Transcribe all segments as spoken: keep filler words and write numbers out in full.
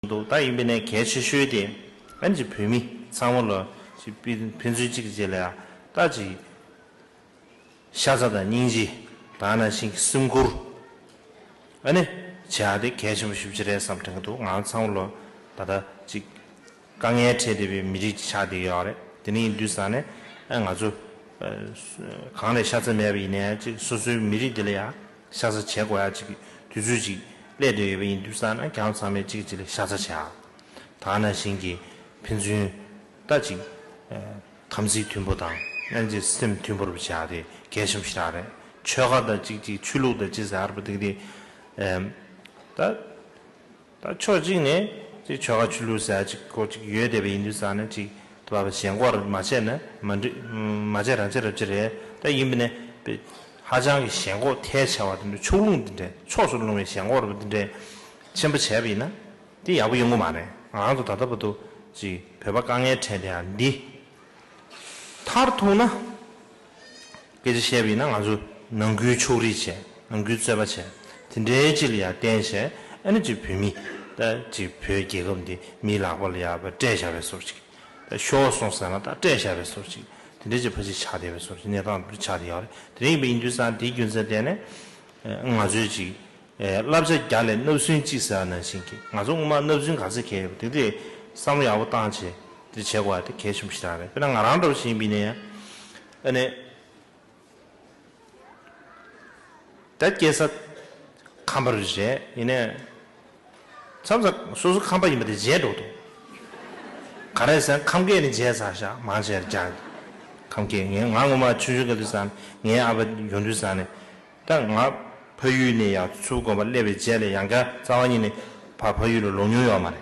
འདུག་ད་ཡིན་པས་ནས་གལ་ཆེ་ཤོས་དེ་ཨ་ནི་ཅིག་བོད་མི་ཚང་མ་ལ་ཅིག་ཕན་ཕན་ཚུན་གཅིག་གིས་གཅིག་ལ་ཡ་ད་ཅིག་ཤ་ཚ་དང་སྙིང་རྗེ། ད་ནང་བཞིན་གྱི་སེམས་ཁུར་ཨ་ནི་བྱེད་ཡ་དེ་གལ་ཆེན་པོ་ཞེ་པོ་ཅིག་རེད་བསམ་དྲན་གྱི་འདུག་ང་ཚང་མ་ལ་ད་ལྟ་ཅིག་དཀའ་ངལ་འཕྲད་བསྡད་པའི་མི་རིགས་ཅིག་ཆགས་བསྡད་ཡོད་རེད། དེ་ནས་ཡིན་དུས་ཙང་ནས་ཨ་ང་ཚོ་ཨ་གང་ལས་ཤ་ཚ་མེད་པ་ཡིན་ནའི་ཅིག་སོ་སོའི་མི་རིགས་འདི་ལ་ཡ་ཤ་ཚ་བྱེད་དགོས་ཡ་ཅིག་དུས་ཚོད་ཅིག་སླེབས་བསྡད་ཡོད་པ་ཡིན་དུས་ཙང་ན་ཁྱེད་རང་ཚང་མས་གཅིག་གཅིག་ལ་ཤ་ཚ་བྱེད་ཡ། ད་ནང་བཞིན་གྱི་ཕན་ཚུན་ད་ཅིག་ཨ་དམ་ཚིག་མཐུན་པོ་དང་ཨ་ནི་ཅིག་སེམས་མཐུན་པོ་རུ་བྱེད་ཡ་དེ་གལ་ཆེན་པོ་ཞིག་རང་རེད། ཆོལ་ཁ་དང་གཅིག་གཅིག་ཆོས་ལུགས་དང་གཅིག་ཟེར་བ་དེ་ག་དེ་ཨ་ད། ད་ཕྱོགས་གཅིག་ནས་ཅིག་ཆོལ་ཁ་ཆོས་ལུགས་ཟེར་ཅིག་ཁོ་ཅིག་ཡོད་བསྡད་པ་ཡིན་དུས་ཙང་ནས་ཅིག་དེ་བ་ཞེན་ཁོག་རེ་མ་བྱས་ན་མ་འགྲིག་མ་བྱས་རང་བྱས་རབ་བྱས་རེད། ད་ཡིན་པ་ནས་པའི་ཧ་ཅང་གི་ཞེན་ཁོག་ཐལ་ཆེ་བ་དེ་འདྲ་ཕྱོགས་ལྷུང་དེ་འདྲ་ཕྱོགས་སུ་ལྷུང་བའི་ཞེན་ཁོག་རེ་བ་དེ་འདྲ་ཆེན་པོ་བྱས་པ་ཡིན་ན་དེ་ཡག་པོ་ཡོང་གི་མ་རེད། ང་རང་ཚོ་ད་ལྟ་བར་དུ་ཅིག་བོད་པ་དཀའ་ངལ་འཕྲད་བསྡད་ཡ་འདི། མཐར་ཐུག་ན། སྐད་ཆ་བཤད་པ་ཡིན་ན་ང་ཚོ་ནང་ཁུལ་ཕྱོགས་རིས་བྱས། ནང་ཁུལ་རྩོད་པ་བྱས། དེ་འདྲའི་ཅིག་ལ་ཡ་བརྟེན་བྱས་ཨ་ནི་ཅིག་བོད་མི་ད་ཅིག་བོད་རྒྱལ་ཁབ་འདི་མིའི་ལག་པ་ལ་ཡ་སྤྲད་བཞག་པའི་བཟོ་ཅིག་ད་ཤོར་སོང་ཟེར་ན་ད་སྤྲད་བཞག་པའི་བཟོ་ཅིག་དེ་འདྲའི་ཅིག་ཕལ་ཆེར་ཆགས་བསྡད་པའི་བཟོ་ཅིག་གནས་སྟངས་འདི་ཆགས་བསྡད་ཡོད་རེད། དེ་རིང་ཡིན་པ་ཡིན་དུས་ཙང་དེའི་རྒྱུ་མཚན་བརྟེན་ནས་ང་ཚོས་ཅིག་ཨེ་བསླབ་བྱ་བརྒྱ་ལས་བརྣབ་སེམས་གཅིག་ཟེར་བ་ནང་བཞིན་གྱི་ང་ཚོ་སྔོན་མ་བརྣབ་སེམས་ག་ཚོད་གས་ཡོད་པ་དེ་དེ་བསམ་བློ་ཡག་པོ་བཏང་བྱས་དེ་བྱེད་དགོས་པ་དེ་གལ་ཆེན་པོ་ཞིག་རང་རེད། དཔེར་ན་ང་རང་འདྲ་བོ་ཞིག་ཡིན་པ་ཡིན་ན་ཡང་ཨ་ནི་ད་སྐྱེས་ས་ཁམས་པ་རེད། ཡིན་ནའི་མཚམས་མཚམས་སོ་སོ་ཁམས་པ་ཡིན་པ་དེ་བརྗེད་འགྲོ་འདུག་ག་རེ་ཟེར་ན་ཁམས་སྐད་ནི་བརྗེད་ཚར་ཤག་མང་ཆེ་བ་རྒྱ་ཁམས་སྐད། ངས་ང་ངོ་མ་ཆུང་ཆུང་སྐབས་དུས་ཙང་ངའི་ཨ་ཕ་ཡོང་དུས་ཙང་ནས། ད་ང་ཕ་ཡུལ་ནས་ཡར་མཚུར་དགོན་པ་སླེབས་པའི་རྗེས་ལ་ཡང་བསྐྱར་རྩ་བ་ཉིད་ནས་ཕ་ཕ་ཡུལ་ལ་ལོག་མྱོང་ཡོད་མ་རེད།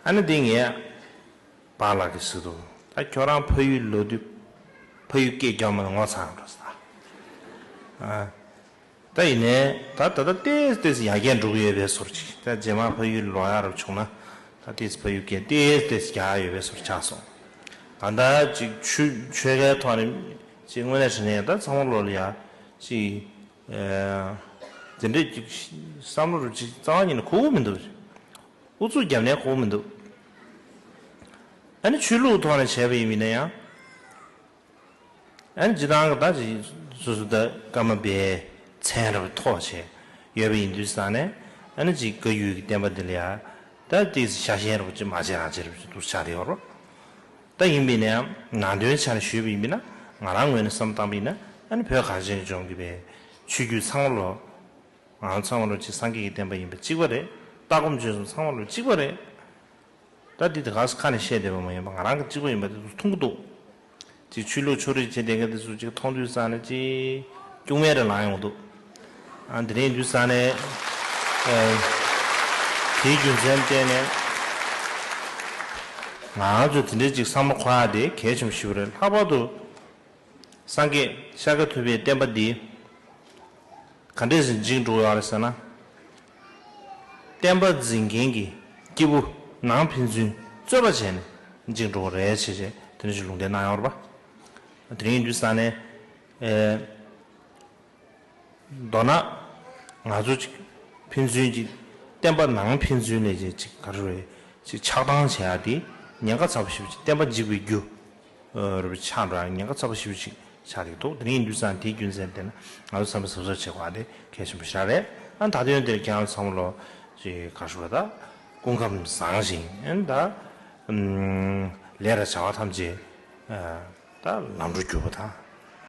ཨ་ནི་དེ་ངས་པཱ་ལགས་ཀྱིས་ཟེར་འདུག་ད་ཁྱོད་རང་ཕ་ཡུལ་ལོག་དུས་ཕ་ཡུལ་སྐད་རྒྱག་མ་ངོ་ཚ་འགྲོ་ས། ཨ། ད་ཡིན་ནའི་ད་ད་ལྟ་ཏོག་ཙམ་ཏོག་ཙམ་ཡར་རྒྱས་འགྲོ་གི་ཡོད་པའི་བཟོ་འདྲ་ཅིག་ད་རྗེས་མ་ཕ་ཡུལ་ལོག་ཡག་རབ་བྱུང་ན་ད་ཏོག་ཙམ་ཕ་ཡུལ་སྐད་ཏོག་ཙམ་ཏོག་ཙམ་རྒྱག་ཡག་ཡོད་པའི་བཟོ་འདྲ་ཆགས་སོང་། ད་ལྟ་ཅིག་ཆོས་ཆོལ་ཁའི་ཐོག་ནས་ཅིག་དངོས་གནས་དྲང་གནས་ད་ཚང་མ་ལོག་ལ་ཡ་ཅིག་ཨ་དེ་འདྲས་ཅིག་བསམ་བློ་རུ་ཅིག་རྩ་བ་ཉིད་ནས་འཁོར་གི་མི་འདུག་ཨུ་ཚུགས་རྒྱབ་ནས་འཁོར་གི་མི་འདུག་ཨ་ནི་ཆོས་ལུགས་ཐོག་ནས་བྱས་པ་ཡིན་པ་ཡིན་ན་ཡང་། ཨ་ནི་སྤྱིར་བཏང་གི་ད་ཅིག་སོ་སོ་ད་ཀརྨ་པའི་མཚན་རབ་ཐོགས་བྱས་ཡོད་པ་ཡིན་དུས་ཙང་ནས་ཨ་ནི་ཅིག་བཀའ་བརྒྱུད་ཀྱི་བསྟན་པ་འདི་ལ་ཡ་ད་ཏོག་ཙམ་ཤ་ཞེན་རབ་ཅིག་མ་བྱས་རང་བྱས་རབ་ཅིག་འདུག་ཆགས་བསྡད་ཡོད་རེད། ད་ཡིན་པས་ན་ནང་དོན་ཆ་ནས་ཞུས་པ་ཡིན་པས་ན་ང་རང་ངོས་ནས་བསམ་བཏང་པ་ཡིན་ན་ཨ་ནི་བོད་གངས་ཅན་ལྗོངས་ཀྱི་པའི་ཆོས་བརྒྱུད་ཚང་མ་ལོ། ང་ཚང་མ་ལོ་ཅིག་སངས་རྒྱས་ཀྱི་བསྟན་པ་ཡིན་པ་གཅིག་པ་རེད། ལྟ་སྒོམ་སྤྱོད་གསུམ་ཚང་མ་ལོ་གཅིག་པ་རེད། ད་འདི་དེ་ག་སུ་ཁ་ནས་བཤད་བསྡད་པ་མ་ཡིན་པ་ང་རང་གི་གཅིག་པ་ཡིན་པ་དེ་ཚོ་མཐོང་གི་འདུག་ཅིག་ཆོས་ལུགས་ཕྱོགས་རིས་བྱེད་བསྡད་མཁན་དེ་ཚོ་ཅིག་མཐོང་དུས་ཙང་ནས་ཅིག་སྐྱུག་མེར་རེ་ལངས་ཡོང་འདུག་ཨ་འདི་རེད་དུས་ཙང་ནས་ཨ་དེའི་རྒྱུ་མཚན་བརྟེན་ནས་ང་ཚོ་དེ་འདྲའི་ཅིག་བསམ་བློ་འཁོར་ཡག་དེ་གལ་ཆེན་པོ་ཞིག་རེད། ལྷག་པར་དུ། སངས་རྒྱས་ཤཱཀྱ་ཐུབ་པའི་བསྟན་པ་འདི་ག་འདྲས་སེ་འཇིག་འགྲོ་ཡོད་རེད་ཟེར་ན། བསྟན་པ་འཛིན་མཁན་གྱི་སྐྱེས་བུ་ནང་ཕན་ཚུན་རྩོད་པ་བྱས་ནས་འཇིག་འགྲོ་གི་རེད་ཞེས་བྱས་དེ་འདྲ་ཞིག་ལུང་བསྟན་གནང་ཡོད་རེད་པ། དེ་རིང་ཡིན་དུས་ཙང་ནས་ཨེ། མདོར་ན་ང་ཚོ་ཅིག་ཕན་ཚུན་གྱི་བསྟན་པ་ནང་ཕན་ཚུན་ལས་ཅིག་ག་རེ་རེད་ཅིག་ཆགས་སྡང་བྱེད་ཡག་དེ་ཉེན་ཁ་ཚ་པོ་ཞེ་པོ་ཅིག་བསྟན་པ་འཇིག་པའི་རྒྱུ་རུ་ཆགས་འགྲོ་ཡག་ཉེན་ཁ་ཚ་པོ་ཞེ་པོ་ཅིག་ཆགས་རེད་འདུག་དེ་རིང་ཡིན་དུས་ཙང་དེའི་རྒྱུ་མཚན་དེ་ན་ང་ཚོ་བསམ་པ་གཟབ་གཟབ་བྱེད་དགོས་ཡག་དེ་གལ་ཆེན་པོ་ཞིག་རེད། ཨ་ད་དུང་དེར་ཁྱེད་རང་ཚང་མ་ལོ་ཅིག་ག་རེ་ཞུ་དགོས་ད་སྐུ་ཁམས་བཟང་ཞིང་ཨ་ད་ལས་དང་བྱ་བ་ཐམས་ཅད་ད་ལམ་འགྲོ་གྱུར་པ་དང་།